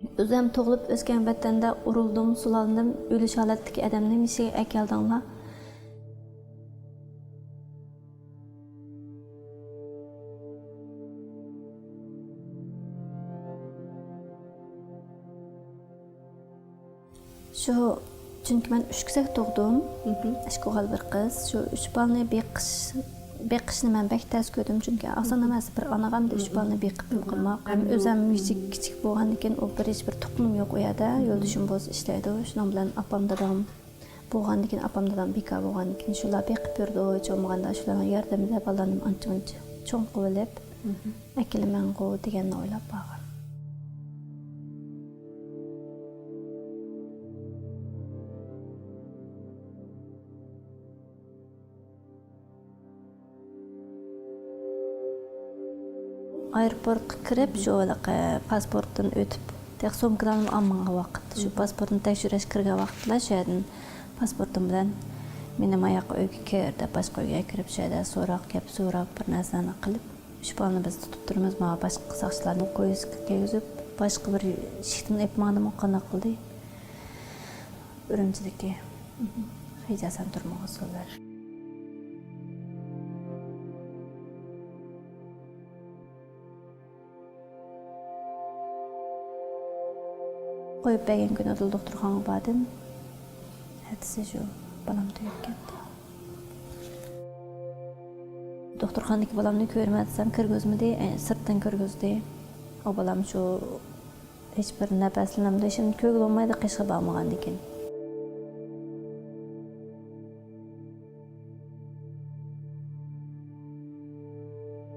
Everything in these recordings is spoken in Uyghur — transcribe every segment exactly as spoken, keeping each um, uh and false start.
ئۆزۈم تۇغۇلۇپ ئۆسكەن ۋەتەندە ئۇرۇلدۇم، سۇلاندىم، ئۆلۈش ھالەتتىكى ئادەمنى نېمىشقا ئەكەلدىڭلار؟ شۇ، چۈنكى مەن ئۈچ كېسەك تۇغدۇم. مھم. ئىككى ئوغۇل، بىر قىز. شۇ ئۈچ بالىنى بېقىش، بېقىشنى مەن بەك تەس كۆردۈم، چۈنكى ئاسان ئەمەس، بىر ئانىغا ئەمدى ئۈچ بالىنى بېقىپ بېقىماق. ھەم ئۆزۈم كىچىك، كىچىك بولغاندىن كېيىن، ئۇ بىر ھېچ بىر تۇغقىنىم يوق ئۇ يەردە. يولدىشىم بولسا ئىشلەيدۇ. شۇنىڭ بىلەن ئاپام، دادام بولغاندىن كېيىن، ئاپام، دادام بىكار بولغاندىن كېيىن، شۇلار بېقىپ يۈرىدۇ. ھېچ بولمىغاندا شۇلارنىڭ ياردىمىدە بالىلارنى ئانچە مۇنچە چوڭ قىلىۋېلىپ، ئەكېلىمەنغۇ دېگەننى ئويلاپ بارغان. ئايروپورتقا كىرىپ، شۇ ھېلىقى پاسپورتتىن ئۆتۈپ، تېخى سومكىلارنى ئالمىغان ۋاقىت، شۇ پاسپورتنى تەكشۈرۈش كىرگەن ۋاقىتلا شۇ يەردىن پاسپورتۇم بىلەن مېنى ماياققا ئۆيگە كىر دەپ، باشقا ئۆيگە كىرىپ، شۇ يەردە سوراق، گەپ سوراپ، بىر نەرسىلەرنى قىلىپ، شۇ بالىنى بىز تۇتۇپ تۇرىمىز، ماڭا باشقا ساقچىلارنى كويزىكقا كىرگۈزۈپ، باشقا بىر ئىشىكتىن ئېلىپ ماڭدىمۇ قانداق قىلدى؟ ئۈرۈمچىدىكى خىجاسەن تۈرمىگە سولدى. قويۇپ بەرگەن كۈنى دوختۇرخانىغا باردىم. ئەتىسى شۇ بالام تۈگەپ كەتتى. دوختۇرخانىدىكى بالامنى كۆرىمەن دېسەم، كىرگۈزمىدى، ئە، سىرتتىن كىرگۈزدى. ئۇ بالام شۇ ھېچبىر نەپەسلىنەمدۇ، ھېچنېمە كۆرگىلى بولمايدۇ، قېشىغا بارمىغاندىكىن.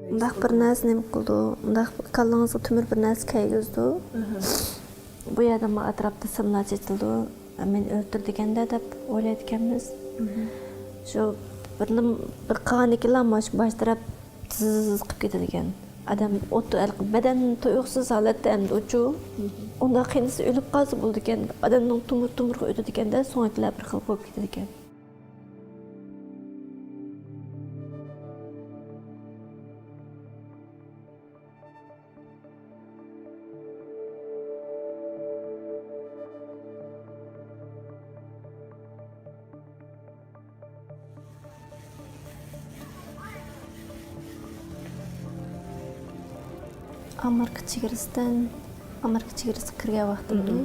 مۇنداق بىر نەرسە نېمە قىلىدۇ، مۇنداق كاللىڭىزغا تۆمۈر بىر نەرسە كەيگۈزىدۇ. بۇ يەردە ما ئەتراپتا سىملار چېچىلىدۇ. مېنى ئۆلتۈرىدىكەن-دە دەپ ئويلايدىكەنمىز. شۇ بىر نېمە، بىر قىلغاندىكىنلا مانا شۇ باش تەرەپ زىز قىلىپ كېتىدىكەن. ئادەم ئوت، بەدەن تۇيۇقسىز ھالەتتە ئەمدى ئۇچۇ. ئۇنداق قىينىسا ئۆلۈپ قالسا بولىدىكەن. ئادەمنىڭ تومۇر-تومۇرىغا ئۆتىدىكەن-دە، سۆڭەكلەر بىر خىل بولۇپ كېتىدىكەن. ئامېرىكا چېگرىسىدىن، ئامېرىكا چېگرىسىغا كىرگەن ۋاقتىمنى،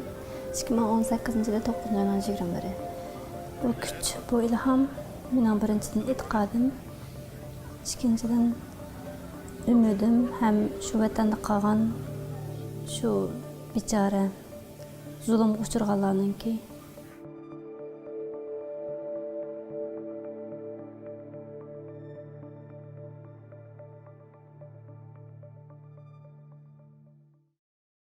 ئىككى مىڭ ئون سەككىزىنچى يىلى توققۇزىنچى ئاينىڭ يىگىرمە بىرى. بۇ كۈچ، بۇ ئىلھام مېنىڭ بىرىنچىدىن ئېتىقادىم، ئىككىنچىدىن ئۈمىدىم ھەم شۇ ۋەتەندە قالغان شۇ بىچارە زۇلۇمغا ئۇچرىغانلارنىڭكى